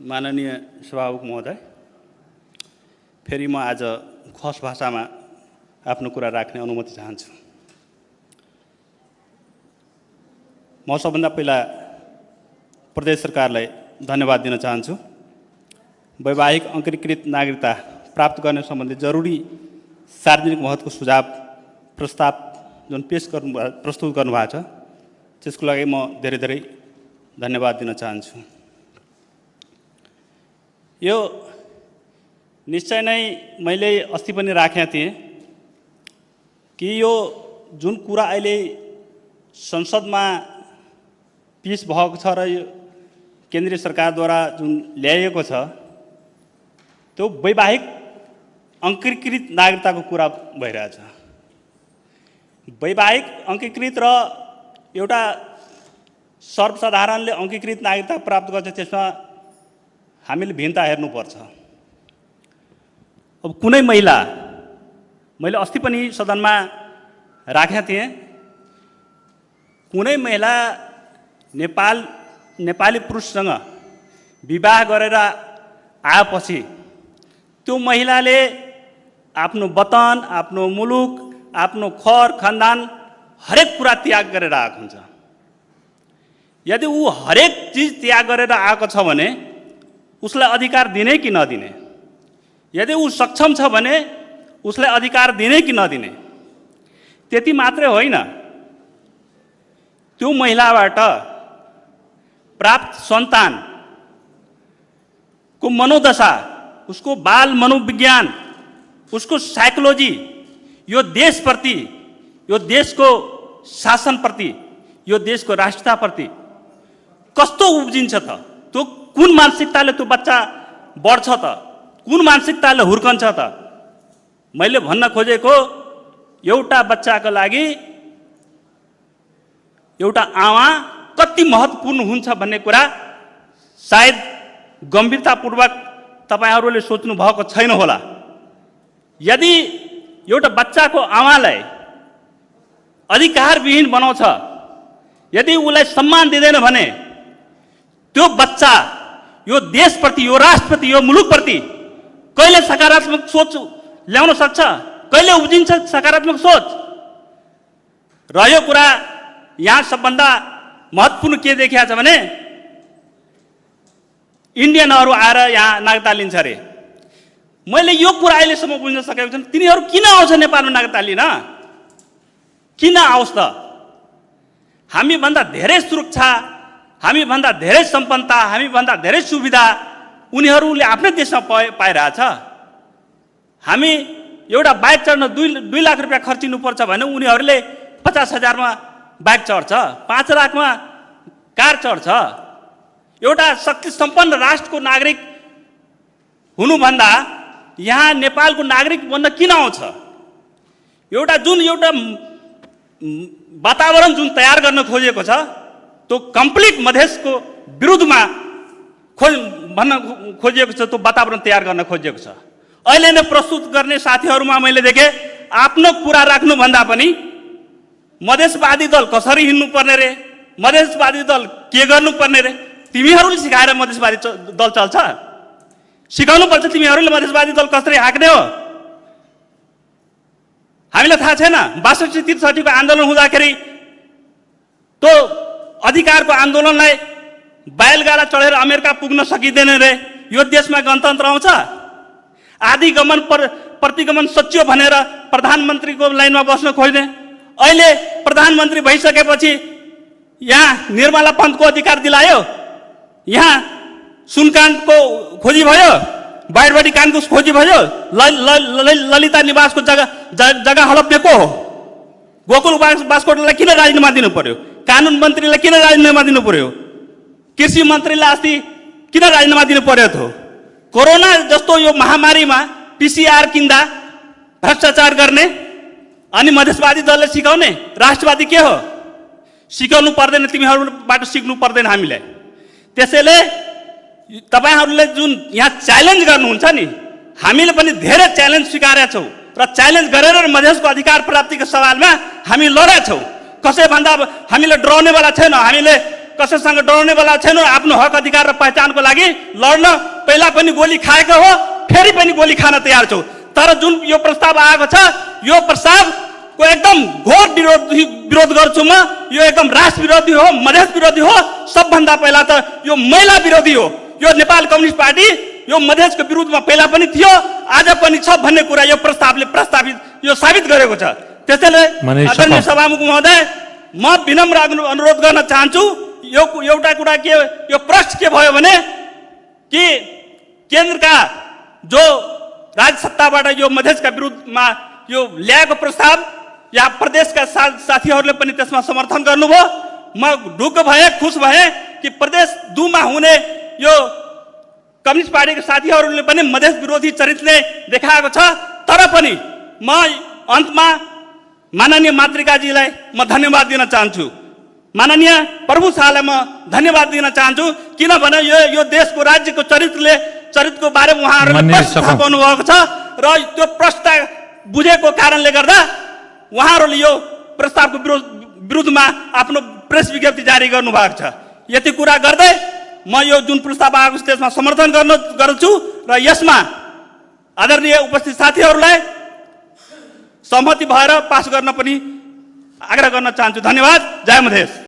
माननीय सभामुख महोदय, फेरि म आज खस भाषामा आफ्नो कुरा राख्ने अनुमति चाहन्छु। म सबभन्दा पहिला प्रदेश सरकारलाई धन्यवाद दिन चाहन्छु। वैवाहिक अङ्गीकृत नागरिकता प्राप्त गर्ने सम्बन्धी जरुरी सार्वजनिक महत्त्वको सुझाव प्रस्ताव जुन प्रस्तुत गर्नुभएको छ त्यसको लागि म धेरै धेरै धन्यवाद दिन चाहन्छु। यो निश्चय नै मैले अस्ति पनि राखेका थिएँ कि यो जुन कुरा अहिले संसदमा पेश भएको छ र यो केन्द्रीय सरकारद्वारा जुन ल्याइएको छ त्यो वैवाहिक अङ्गीकृत नागरिकताको कुरा भइरहेछ। वैवाहिक अङ्गीकृत र एउटा सर्वसाधारणले अङ्गीकृत नागरिकता प्राप्त गर्छ, त्यसमा हामीले भिन्नता हेर्नुपर्छ। अब कुनै महिला, मैले अस्ति पनि सदनमा राखेका थिएँ, कुनै महिला नेपाली पुरुषसँग विवाह गरेर आएपछि त्यो महिलाले आफ्नो वतन, आफ्नो मुलुक, आफ्नो खर खानदान हरेक कुरा त्याग गरेर आएको हुन्छ। यदि ऊ हरेक चिज त्याग गरेर आएको छ भने उसलाई अधिकार दिने कि नदिने, यदि ऊ सक्षम छ भने उसलाई अधिकार दिने कि नदिने। त्यति मात्रै होइन, त्यो महिलाबाट प्राप्त सन्तानको मनोदशा, उसको बाल मनोविज्ञान, उसको साइकोलोजी, यो देशप्रति, यो देशको शासनप्रति, यो देशको राष्ट्रताप्रति कस्तो उब्जिन्छ त? त्यो कुन मानसिकताले त्यो बच्चा बढ्छ त? कुन मानसिकताले हुर्कन्छ त? मैले भन्न खोजेको एउटा बच्चाको लागि एउटा आमा कति महत्त्वपूर्ण हुन्छ भन्ने कुरा सायद गम्भीरतापूर्वक तपाईहरूले सोच्नु भएको छैन होला। यदि एउटा बच्चाको आमालाई अधिकारविहीन बनाउँछ, यदि उसलाई सम्मान दिँदैन भने त्यो बच्चा यो देशप्रति, यो राष्ट्रप्रति, यो मुलुकप्रति कहिले सकारात्मक सोच ल्याउन सक्छ? कहिले उब्जिन्छ सकारात्मक सोच? र यो कुरा यहाँ सबभन्दा महत्त्वपूर्ण के देखिया छ भने इन्डियनहरू आएर यहाँ नागरिकता लिन्छ अरे। मैले यो कुरा अहिलेसम्म बुझ्न सकेको छैन, तिनीहरू किन आउँछ नेपालमा नागरिकता लिन? किन आओस् त? हामीभन्दा धेरै सुरक्षा, हामीभन्दा धेरै सम्पन्नता, हामीभन्दा धेरै सुविधा उनीहरूले आफ्नै देशमा पाइरहेछ। हामी एउटा बाइक चढ्न 2 लाख रुपियाँ खर्चिनुपर्छ भने उनीहरूले 50,000मा बाइक चढ्छ, 5 लाखमा कार चढ्छ। एउटा शक्ति सम्पन्न राष्ट्रको नागरिक हुनुभन्दा यहाँ नेपालको नागरिक बन्न किन आउँछ? एउटा वातावरण जुन तयार गर्न खोजेको छ त्यो कम्प्लिट मधेसको विरुद्धमा भन्न खोजिएको छ, त्यो वातावरण तयार गर्न खोजिएको छ। अहिले नै प्रस्तुत गर्ने साथीहरूमा मैले देखेँ आफ्नो कुरा राख्नुभन्दा पनि मधेसवादी दल कसरी हिँड्नुपर्ने रे, मधेसवादी दल के गर्नुपर्ने रे, तिमीहरूले सिकाएर मधेसवादी दल चल्छ? सिकाउनु पर्छ तिमीहरूले मधेसवादी दल कसरी हाँक्ने हो। हामीलाई थाहा छैन 62-63 को आन्दोलन हुँदाखेरि त्यो अधिकारको आन्दोलनलाई बैलगाडा चढेर अमेरिका पुग्न सकिँदैन रे। यो देशमा गणतन्त्र आउँछ? आदिगमन प्रतिगमन सचिव भनेर प्रधानमन्त्रीको लाइनमा बस्न खोज्ने, अहिले प्रधानमन्त्री भइसकेपछि यहाँ निर्मला पन्तको अधिकार दिलायो, यहाँ सुनकान्तको खोजी भयो, बाहिरबाटी कानको खोजी भयो, ललिता निवासको जग्गा हडप्ने को हो? गोकुल बास्कोटालाई किन राजीनामा दिनु पर्यो? कानुन मन्त्रीलाई किन राजीनामा दिनु पर्यो? कृषि मन्त्रीलाई अस्ति किन राजीनामा दिनु पर्यो त? कोरोना जस्तो यो महामारीमा PCR किन्दा भ्रष्टाचार गर्ने अनि मधेसवादी दलले सिकाउने राष्ट्रवादी के हो? सिकाउनु पर्दैन, तिमीहरूबाट सिक्नु पर्दैन हामीलाई। त्यसैले तपाईहरूले जुन यहाँ च्यालेन्ज गर्नुहुन्छ नि, हामीले पनि धेरै च्यालेन्ज स्वीकारेका छौँ र च्यालेन्ज गरेर मधेसको अधिकार प्राप्तिको सवालमा हामी लडेका छौँ। कसैभन्दा हामीले डराउनेवाला छैन। हामीले कसैसँग डराउने वाला छैन। आफ्नो हक अधिकार र पहिचानको लागि लड्न पहिला पनि गोली खाएको हो, फेरि पनि गोली खान तयार छौ। तर जुन यो प्रस्ताव आएको छ, यो प्रस्तावको एकदम घोर विरोध गर्छु म। यो एकदम राष्ट्र विरोधी हो, मधेस विरोधी हो, सबभन्दा पहिला त यो महिला विरोधी हो। यो नेपाल कम्युनिस्ट पार्टी यो मधेसको विरुद्धमा पहिला पनि थियो, आज पनि छ भन्ने कुरा यो प्रस्तावले यो साबित गरेको छ। त्यसैले आदरणीय सभामुख महोदय, म विनम्र अनुरोध गर्न चाहन्छु, यो एउटा कुरा के, यो प्रश्न के भयो भने कि केन्द्रका जो राज्य सत्ताबाट यो मधेसका विरुद्धमा यो ल्याएको प्रस्ताव या प्रदेशका साथीहरूले पनि त्यसमा समर्थन गर्नुभयो। म ढुक्क भएँ, खुस भएँ कि प्रदेश 2 मा हुने यो कम्युनिस्ट पार्टीका साथीहरूले पनि मधेस विरोधी चरित्रले देखाएको छ। तर पनि म अन्तमा माननीय मातृकाजीलाई म धन्यवाद दिन चाहन्छु, माननीय प्रभु शाहलाई म धन्यवाद दिन चाहन्छु, किनभने यो देशको राज्यको चरित्रको बारेमा उहाँहरूले प्रश्न थापाउनु भएको छ र त्यो प्रश्न बुझेको कारणले गर्दा उहाँहरूले यो प्रस्तावको विरुद्धमा आफ्नो प्रेस विज्ञप्ति जारी गर्नु भएको छ। यति कुरा गर्दै म यो जुन प्रस्ताव आएको छ त्यसमा समर्थन गर्छु र यसमा आदरणीय उपस्थित साथीहरूलाई सहमति भएर पास गर्न पनि आग्रह गर्न चाहन्छु। धन्यवाद। जय मधेस।